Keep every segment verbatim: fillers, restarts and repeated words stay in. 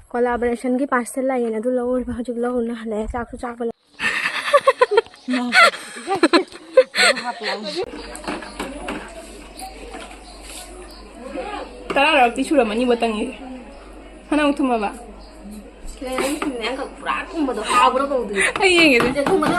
Collaborationꯒꯤ parcel ꯂꯥꯛꯑꯦꯅ ꯑꯗꯨ ꯂꯧꯔꯨꯕ, ꯍꯧꯖꯤꯛ ꯂꯧꯔꯨꯅ ꯍꯜꯂꯛꯑꯦ꯫ ꯆꯥꯛꯁꯨ ꯆꯥꯕ ꯂꯣꯏ-, ꯇꯔꯥꯔꯛꯇꯤ ꯁꯨꯔꯝꯃꯅꯤꯕ ꯇꯪꯉꯤꯁꯦ꯫ ꯐꯅꯌꯥꯝ ꯊꯨꯝꯃꯕ? ꯄꯨꯔꯥ ꯊꯨꯝꯕꯗꯣ ꯍꯥꯎꯕ꯭ꯔꯥ ꯀꯧꯗꯣꯏꯅꯣ? ꯑꯩ ꯌꯦꯡꯒꯦ ꯑꯗꯨꯗꯤ꯫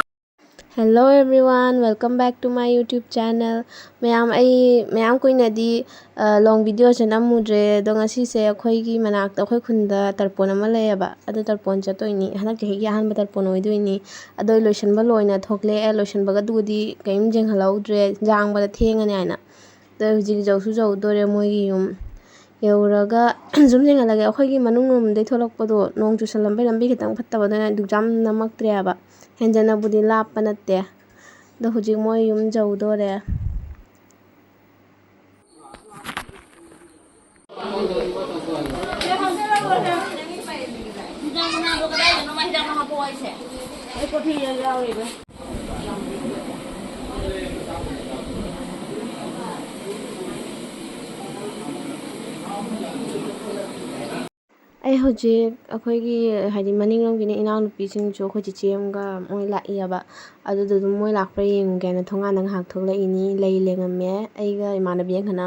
Hello everyone, welcome back to my YouTube channel. ꯃꯌꯥꯝ, ꯑꯩ ꯃꯌꯥꯝ ꯀꯨꯏꯅꯗꯤ, ꯑ, long videoꯁꯦ ꯅꯝꯃꯨꯗ꯭ꯔꯦ, ꯑꯗꯣ ꯉꯁꯤꯁꯦ ꯑꯩꯈꯣꯏꯒꯤ ꯃꯅꯥꯛꯇ, ꯑꯩꯈꯣꯏ ꯈꯨꯟꯗ ꯇꯔꯄꯣꯟ ꯑꯃ ꯂꯩꯌꯦꯕ, ꯑꯗꯨ ꯇꯔꯄꯣꯟ ꯆꯠꯇꯣꯏꯅꯤ꯫ ꯍꯟꯗꯛ ꯆꯍꯤꯒꯤ ꯑꯍꯥꯟꯕ ꯇꯔꯄꯣꯟ ꯑꯣꯏꯗꯣꯏꯅꯤ꯫ ꯑꯗꯣ ꯂꯣꯏꯁꯤꯟꯕ ꯂꯣꯏꯅ ꯊꯣꯛꯂꯛꯑꯦ꯫ ꯂꯣꯏꯁꯤꯟꯕꯒꯗꯨꯗꯤ ꯀꯔꯤꯝ ꯌꯦꯡꯍꯜꯍꯧꯗ꯭ꯔꯦ, ꯌꯥꯡꯕꯗ ꯊꯦꯡꯉꯅꯤ ꯍꯥꯏꯅ꯫ ꯑꯗꯣ ꯍꯧꯖꯤꯛ ꯌꯧꯁꯨ ꯌꯧꯗꯣꯔꯦ ꯃꯣꯏꯒꯤ ꯌꯨꯝ꯫ ꯌꯧꯔꯒ ꯁꯨꯝ ꯌꯦꯡꯍꯜꯂꯒꯦ꯫ ꯑꯩꯈꯣꯏꯒꯤ ꯃꯅꯨꯡ ꯂꯣꯝꯗꯩ ꯊꯣꯛꯂꯛꯄꯗꯣ ꯅꯣꯡ ꯆꯨꯁꯜꯂꯝꯕꯩ ꯂꯝꯕꯤ ꯈꯤꯇꯪ ꯐꯠꯇꯕ, ꯑꯗꯨꯅ ꯑꯗꯨꯛ ꯌꯥꯝ ꯅꯝꯃꯛꯇ꯭ꯔꯦ ꯍꯥꯏꯕ꯫ ꯍꯦꯟꯖꯟꯅꯕꯨꯗꯤ ꯂꯥꯞꯄ ꯅꯠꯇꯦ꯫ ꯑꯗꯣ ꯍꯧꯖꯤꯛ ꯃꯣꯏ ꯌꯨꯝ ꯌꯧꯗꯣꯔꯦ꯫ ꯑꯩ ꯍꯧꯖꯤꯛ ꯑꯩꯈꯣꯏꯒꯤ, ꯍꯥꯏꯗꯤ, ꯃꯅꯤꯡꯂꯣꯝꯒꯤꯅꯦ, ꯏꯅꯥꯎꯅꯨꯄꯤꯁꯤꯡꯁꯨ ꯑꯩꯈꯣꯏ ꯆꯤꯆꯦ ꯑꯃꯒ ꯃꯣꯏ ꯂꯥꯛꯏꯑꯕ꯫ ꯑꯗꯨꯗ ꯑꯗꯨꯝ ꯃꯣꯏ ꯂꯥꯛꯄ꯭ꯔꯥ ꯌꯦꯡꯉꯨꯒꯦꯅ ꯊꯣꯡꯒꯥꯟꯗ ꯉꯥꯏꯍꯥꯛ ꯊꯣꯛꯂꯛꯏꯅꯤ꯫ ꯂꯩ ꯂꯦꯡꯉꯝꯃꯦ꯫ ꯑꯩꯒ ꯏꯃꯥꯟꯅꯕꯤ ꯑꯃꯈꯛꯅ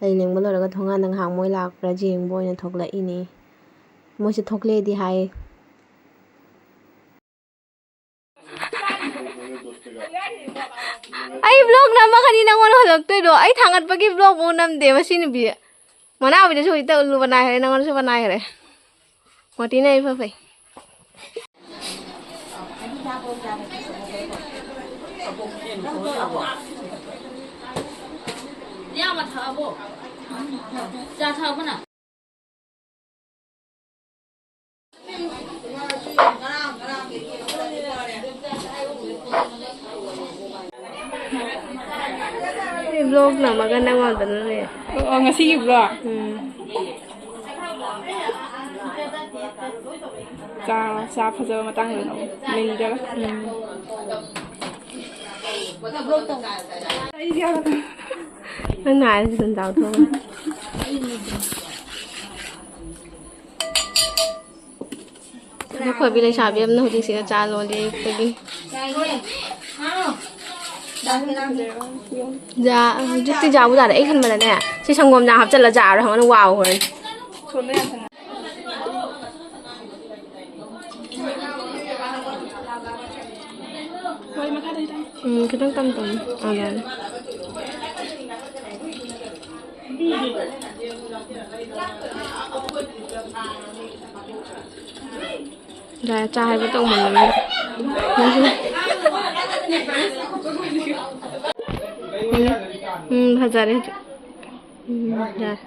ꯂꯩ ꯂꯦꯡꯕ ꯂꯣꯏꯔꯒ ꯊꯣꯡꯒꯥꯟꯗ ꯉꯥꯏꯍꯥꯛ ꯃꯣꯏ ꯂꯥꯛꯄ꯭ꯔꯥ ꯌꯦꯡꯕ ꯑꯣꯏꯅ ꯊꯣꯛꯂꯛꯏꯅꯤ꯫ ꯃꯣꯏꯁꯦ ꯊꯣꯛꯂꯛꯑꯦꯗꯤ ꯍꯥꯏ꯫ ꯑꯩ vlog ꯅꯝꯃꯒꯅꯤ ꯅꯪꯉꯣꯟꯗ ꯍꯜꯂꯛꯇꯣꯏꯗꯣ꯫ ꯑꯩ ꯊꯥꯡꯒꯠꯄꯒꯤ vlog ꯐꯥꯎ ꯅꯝꯗꯦ ꯃꯁꯤ ꯅꯨꯄꯤ꯫ ꯃꯅꯥꯎꯕꯤꯗꯁꯨ ꯍꯧꯖꯤꯛꯇ ꯎꯠꯂꯨꯕ ꯅꯥꯏꯈ꯭ꯔꯦ, ꯅꯪꯉꯣꯟꯗꯁꯨ ꯃꯅꯥꯏꯈ꯭ꯔꯦ꯫ ꯃꯣꯇꯤꯅ ꯏꯐ ꯐꯩ꯫ ꯆꯥ ꯊꯛꯑꯕꯣ? ꯆꯥ ꯊꯛꯑꯕꯣ ꯅꯪ? ꯑꯩ vlog ꯅꯝꯃꯒ ꯅꯪꯉꯣꯟꯗ ꯂꯩ꯫ ꯑꯣ, ꯉꯁꯤꯒꯤ vlog? ꯎꯝ꯫ ꯆꯥ, ꯆꯥ ꯐꯖꯕ ꯃꯇꯥꯡꯗ ꯅꯪ ꯂꯩꯗꯕ? ꯎꯝ꯫ ꯅꯪ ꯅꯥꯏꯔꯁꯨ ꯑꯗꯨꯝ ꯆꯥꯎꯊꯣꯛꯑꯣ꯫ ꯑꯩꯈꯣꯏꯕꯤ ꯂꯩꯁꯥꯕꯤ ꯑꯃꯅ ꯍꯧꯖꯤꯛꯁꯤꯗ ꯆꯥ ꯂꯣꯜꯂꯤ ꯑꯌꯨꯛꯇꯒꯤ꯫ ꯌꯥ-, ꯍꯧꯖꯤꯛꯇꯤ ꯌꯥꯕꯨ ꯌꯥꯔꯦ꯫ ꯑꯩ ꯈꯟꯕꯗꯅꯦ, ꯁꯤ ꯁꯪꯒꯣꯝ ꯆꯥ ꯍꯥꯞꯆꯜꯂ ꯆꯥꯔꯣ ꯍꯪꯉꯅꯤ, ꯋꯥꯎ ꯍꯣꯔꯦꯟ꯫ ꯎꯝ, ꯈꯤꯇꯪ ꯇꯝ ꯇꯝ꯫ ꯑꯥ, ꯌꯥꯔꯦ꯫ ꯌꯥꯔꯦ, ꯆꯥ ꯍꯥꯏꯕ ꯇꯧꯃꯟꯗꯅ꯫ ꯎꯝ, ꯐꯖꯔꯦ ꯍꯧꯖꯤꯛ꯫ ꯎꯝ, ꯌꯥꯔꯦ꯫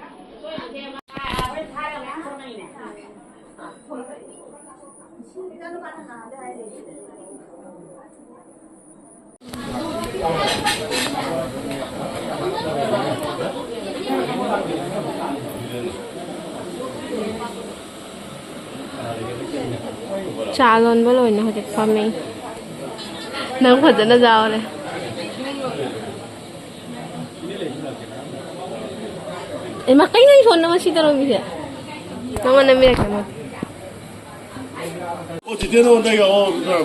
ꯆꯥ ꯂꯣꯟꯕ ꯂꯣꯏꯅ ꯍꯧꯖꯤꯛ ꯐꯝꯃꯤ꯫ ꯅꯪ ꯐꯖꯅ ꯌꯥꯎꯔꯦ꯫ ꯏꯃꯥ, ꯀꯩꯅꯣ ꯑꯩ ꯐꯣꯟ ꯑꯃ ꯁꯤ ꯇꯧꯔꯝꯃꯤꯁꯦ? ꯅꯪꯉꯣꯟꯗ ꯃꯤꯔꯛꯀꯅꯣ꯫ ꯑꯣ, ꯆꯤꯆꯦ, ꯅꯉꯣꯟꯗ ꯌꯥꯎꯑꯣ, ꯑꯗꯨꯅ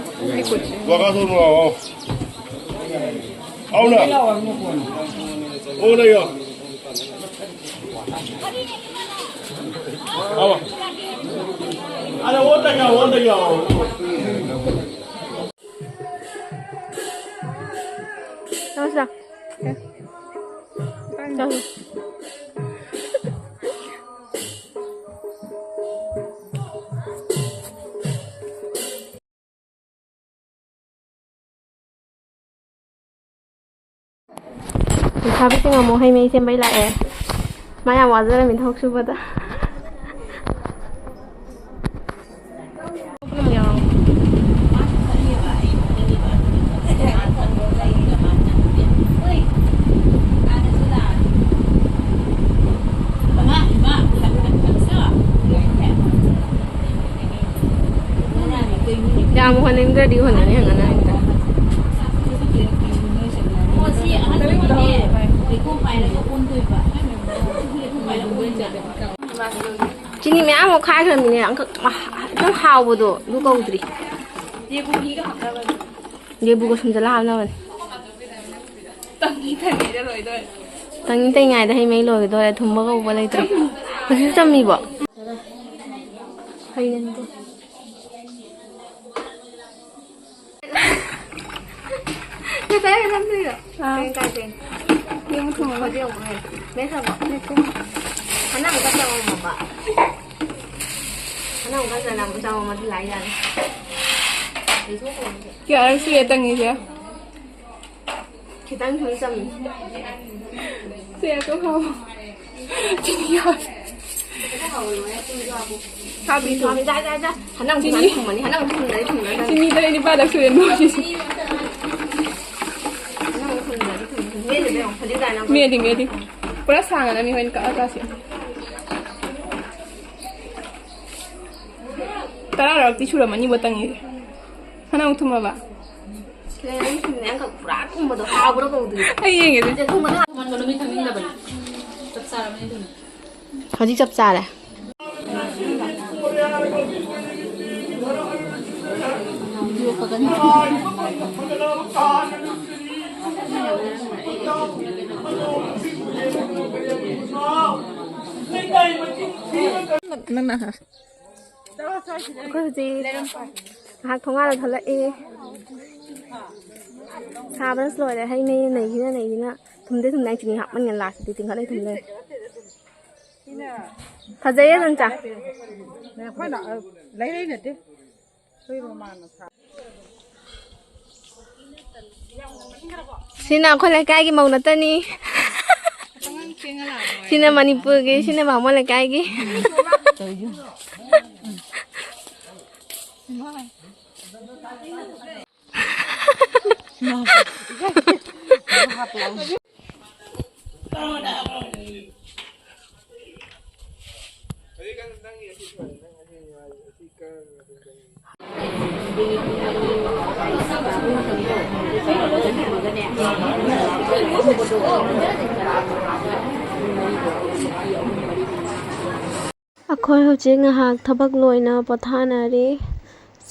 ꯋꯥꯀꯥ ꯊꯣꯡ ꯂꯥꯛꯑꯣ꯫ ꯑꯧꯅ꯫ ꯑꯣ, ꯂꯩꯌꯣ꯫ ꯑꯧ꯫ ꯑꯗ ꯑꯣꯟꯗ ꯌꯥꯎꯑꯣ, ꯑꯣꯟꯗ ꯌꯥꯎꯑꯣ꯫ ꯆꯪꯉꯣ ꯁꯤꯗ꯫ ꯆꯪꯉꯣ꯫ ꯂꯩꯁꯥꯕꯤꯁꯤꯡ ꯑꯃꯨꯛ ꯍꯩ ꯃꯍꯤ ꯁꯦꯝꯕꯩ ꯂꯥꯛꯑꯦ꯫ ꯃꯥ ꯌꯥꯝ ꯋꯥꯖꯔꯝꯃꯤ ꯊꯕꯛ ꯁꯨꯕꯗ꯫ ꯌꯥꯝ ꯍꯣꯠꯅꯤꯡꯗ꯭ꯔꯗꯤ ꯍꯣꯠꯅꯅꯤ ꯍꯪꯉꯅ ꯍꯦꯛꯇ꯫ ꯆꯤꯅꯤ ꯃꯌꯥꯝ ꯑꯃ ꯈꯥꯏꯈ꯭ꯔꯃꯤꯅꯦ, ꯑꯪꯀ-, ꯃꯍ-, ꯈꯤꯇꯪ ꯍꯥꯎꯕꯗꯣ ꯑꯗꯨ ꯀꯧꯗ꯭ꯔꯤ꯫ ꯌꯦꯕꯨ ꯃꯍꯤꯒ ꯍꯥꯞꯅꯕꯅꯦ꯫ ꯌꯦꯕꯨꯒ ꯁꯨꯝꯖꯜꯂ ꯍꯥꯞꯅꯕꯅꯦ꯫ ꯇꯪꯉꯤ ꯇꯪꯉꯤꯗ ꯂꯣꯏꯗꯣꯔꯦ꯫ ꯇꯪꯉꯤ ꯇꯩꯉꯥꯏꯗ ꯍꯩ ꯃꯍꯤ ꯂꯣꯏꯒꯗꯣꯔꯦ꯫ ꯊꯨꯝꯕ ꯀꯧꯕ ꯂꯩꯇ꯭ꯔꯦ꯫ ꯍꯧꯖꯤꯛꯁꯨ ꯆꯝꯃꯤꯕꯣ? ꯍꯩꯅꯤꯡꯗꯦ꯫ ꯉꯁꯥꯏ ꯅꯝꯗꯣꯏꯔꯣ? ꯑꯥ꯫ ꯀꯩ ꯀꯥꯏꯗꯩꯅꯣ? ꯌꯦꯡꯉꯨ ꯊꯨꯡꯉꯕ? ꯍꯧꯖꯤꯛ ꯑꯃꯨꯛ ꯍꯥꯏ꯫ ꯃꯦꯠꯈ꯭ꯔꯕꯣ? ꯃꯦꯠꯈ꯭ꯔꯦ꯫ ꯍꯅꯥ ꯑꯃꯨꯛꯀ ꯆꯪꯉꯝꯃꯕ? ꯍꯅꯥ ꯑꯃꯨꯛꯀ ꯆꯪꯉꯝꯃꯕ? ꯆꯪꯉꯝꯃꯗꯤ ꯂꯥꯛ ꯌꯥꯔꯦ꯫ ꯂꯩꯊꯣꯛꯈ꯭ꯔꯣ ꯑꯗꯨꯗꯤ꯫ ꯀꯌꯥꯔꯛ ꯁꯨꯔꯦ ꯇꯪꯉꯤꯁꯦ? ꯈꯤꯇꯪ ꯁꯨꯝ ꯆꯝꯃꯤ꯫ ꯁꯦ, ꯑꯗꯨꯝ ꯍꯥꯎ꯫ ꯆꯤꯅꯤ ꯌꯥꯎ-, ꯍꯥꯞꯄꯤ ꯊꯨꯝ꯫ ꯍꯅꯥ ꯑꯃꯨꯛ ꯆꯤꯅꯤ꯫ ꯊꯨꯝꯃꯅꯤ, ꯍꯅꯥ ꯑꯃꯨꯛ ꯊꯨꯝꯗ꯭ꯔꯗꯤ ꯊꯨꯝꯗ꯭ꯔꯗꯤ꯫ ꯆꯤꯅꯤ ꯇꯔꯦꯠ ꯅꯤꯄꯥꯜꯂꯛ ꯁꯨꯔꯦ ꯅꯣꯏꯁꯤꯁꯨ꯫ ꯍꯅꯥ ꯑꯃꯨꯛ ꯊꯨꯝꯗ꯭ꯔꯗꯤ ꯊꯨꯝ-, ꯊꯨꯝ-, ꯃꯦꯠꯂꯤꯕ ꯌꯦꯡꯉꯣ, ꯐꯗꯤꯒꯥꯏꯅ ꯑꯃꯨꯛ꯫ ꯃꯦꯠꯂꯤ, ꯃꯦꯠꯂꯤ꯫ ꯄꯨꯔꯥ ꯁꯥꯡꯉꯗꯕꯅꯤ ꯍꯣꯔꯦꯟ ꯀꯛꯑ ꯆꯥꯁꯤ꯫ ꯇꯔꯥꯔꯛꯇꯤ ꯁꯨꯔꯝꯃꯅꯤꯕ ꯇꯪꯉꯤꯁꯦ꯫ ꯍꯅꯥ ꯑꯃꯨꯛ ꯊꯨꯝꯃꯕ? ꯁꯤꯗ ꯑꯩ ꯊꯨꯝꯃꯦ, ꯑꯪꯀ ꯄꯨꯔꯥ ꯊꯨꯝꯕꯗꯣ ꯍꯥꯎꯕ꯭ꯔꯥ ꯀꯧꯗ꯭ꯔꯤ꯫ ꯑꯩ ꯌꯦꯡꯒꯦꯁꯦ꯫ ꯁꯤꯗ ꯊꯨꯝꯕꯗꯣ ꯍꯥꯎ-, ꯊꯨꯝꯃꯟꯒꯅꯨ, ꯃꯤ ꯊꯛꯅꯤꯡꯗꯕꯅꯤ꯫ ꯆꯞ ꯆꯥꯔꯕꯅꯤ ꯑꯗꯨꯅ꯫ ꯍꯧꯖꯤꯛ ꯆꯞ ꯆꯥꯔꯦ꯫ ꯅꯪꯅ ꯑꯩꯈꯣꯏ ꯍꯧꯖꯤꯛ ꯉꯥꯏꯍꯥꯛ ꯊꯣꯡꯒꯥꯜꯗ ꯊꯣꯛꯂꯛꯏ꯫ ꯁꯥꯕꯅꯁꯨ ꯂꯣꯏꯔꯦ꯫ ꯍꯩ ꯃꯍꯤ ꯅꯩꯈꯤꯅ ꯅꯩꯈꯤꯅ ꯊꯨꯝꯗꯤ ꯊꯨꯝꯗꯥꯏ, ꯆꯤꯅꯤ ꯍꯥꯞꯃꯟꯒꯅ ꯂꯥꯁꯇꯗꯤ ꯆꯤꯡꯈꯠꯂ ꯊꯨꯝ ꯂꯩꯔꯦ꯫ ꯐꯖꯩꯌꯦ ꯅꯪ ꯆꯥ꯫ ꯑꯩꯈꯣꯏꯅ, ꯑ, ꯂꯩꯔꯛꯏ ꯅꯠꯇꯦ꯫ ꯑꯩꯈꯣꯏ ꯃꯃꯥꯡꯅ ꯁꯥ-꯫ ꯁꯤꯅ ꯑꯩꯈꯣꯏ ꯂꯩꯀꯥꯏꯒꯤ ꯃꯧ ꯅꯠꯇꯅꯤ꯫ ꯁꯤꯅ ꯃꯅꯤꯄꯨꯔꯒꯤ, ꯁꯤꯅ ꯕꯥꯃꯣꯟ ꯂꯩꯀꯥꯏꯒꯤ꯫ ꯑꯩꯈꯣꯏ ꯍꯧꯖꯤꯛ ꯉꯥꯏꯍꯥꯛ ꯊꯕꯛ ꯂꯣꯏꯅ ꯄꯣꯊꯥꯅꯔꯤ꯫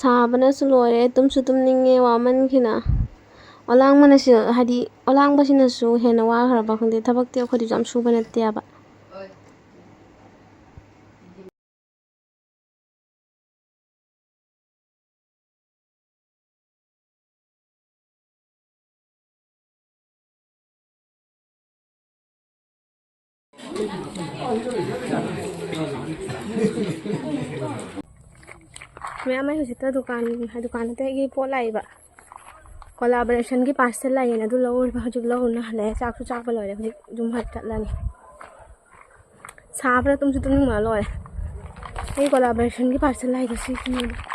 ꯁꯥꯕꯅꯁꯨ ꯂꯣꯏꯔꯦ, ꯇꯨꯝꯁꯨ ꯇꯨꯝꯅꯤꯡꯉꯦ ꯋꯥꯃꯟꯈꯤꯅ꯫ ꯑꯣꯂꯥꯡꯕꯅꯁꯨ, ꯍꯥꯏꯗꯤ, ꯑꯣꯂꯥꯡꯕꯁꯤꯅꯁꯨ ꯍꯦꯟꯅ ꯋꯥꯈ꯭ꯔꯕ ꯈꯪꯗꯦ꯫ ꯊꯕꯛꯇꯤ ꯑꯩꯈꯣꯏꯗꯤ ꯌꯥꯝ ꯁꯨꯕ ꯅꯠꯇꯦꯕ꯫ ꯃꯌꯥꯝ ꯑꯩ ꯍꯧꯖꯤꯛꯇ ꯗꯨꯀꯥꯟ, ꯗꯨꯀꯥꯟ ꯅꯠꯇꯦ, ꯑꯩꯒꯤ ꯄꯣꯠ ꯂꯥꯛꯏꯕ꯫ Collaborationꯒꯤ parcel ꯂꯥꯛꯑꯦꯅ ꯑꯗꯨ ꯂꯧꯔꯨꯔꯤꯕ꯫ ꯍꯧꯖꯤꯛ ꯂꯧꯔꯨꯅ ꯍꯜꯂꯛꯑꯦ꯫ ꯆꯥꯛꯁꯨ ꯆꯥꯕ ꯂꯣꯏꯔꯦ꯫ ꯍꯧꯖꯤꯛ ꯌꯨꯝ ꯍꯟ ꯆꯠꯂꯅꯤ꯫ ꯁꯥꯕꯅ ꯇꯨꯝꯁꯨ ꯇꯨꯝꯅꯤꯡꯕꯅ ꯂꯣꯏꯔꯦ꯫ ꯑꯩ Collaborationꯒꯤ parcel ꯂꯥꯛꯏꯗꯣ ꯁꯤꯒꯤꯅꯦꯕ꯫